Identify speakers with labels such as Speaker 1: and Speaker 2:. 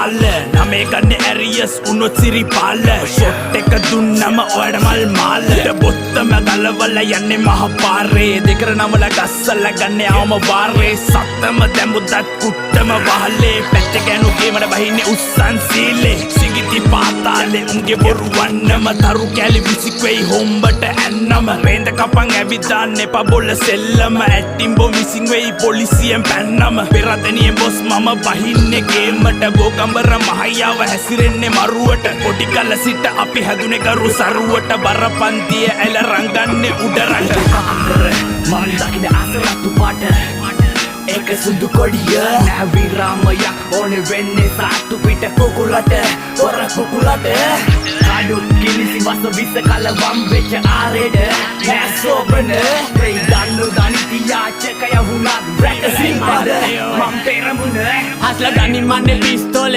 Speaker 1: තාල. නමේ ගන්න ඇරියස් උනොත් සිරිපාල. ෂොට් එක දුන්නම ඔයාට මල් මාල. බොත්තම ගලවලා යන්නේ මහ පාරේ. දෙකර නමල ගස්සලා ගන්න අවම වාරේ. සත්තම දැමුදත් කුට්ටම වහලේ. පැච්ච ගෑනු ගේමට බහින්නේ උස්සන් සීලේ. සිඟිති පාතාලේ උන්ගේ බොරු වන්නම. තරු කැලි විසික් වෙයි හොම්බට ඇන්නම. රේන්ද කපන් ඇවිදාන්න එපා බොල සෙල්ලම. ඇට්ටිම්බෝ මිසින් වෙයි පොලිසියෙන් පැන්නම. පෙරදෙනියෙන් බොස් මම බහින්නේ ගේමට. බෝකම්බර මහයියාව හැසිරෙන්නේ මරුවට. පොඩි කල සිට අපි හැදුනේ කරු සරුවට. බරපන්තිය ඇල රංගන්නේ උඩ රට.
Speaker 2: කාමර මං දකින අසරත්තු පාට, ඒක සුදු කොඩිය. නෑ විරාමයක් ඕනේ වෙන්නේ සාට්ටු පිට කුකුලට, හොර කුකුලට. කඩු කිලිසි වස විස කලවම් වෙච්ච ආරේට නෑ සෝබන. වෙයි දන්නු දනිති යාචකය වුණත් රැක සිල්පද මං පෙරමුණ.
Speaker 3: හස්ලා ගනින් මන්නේ පිස්තෝලේ.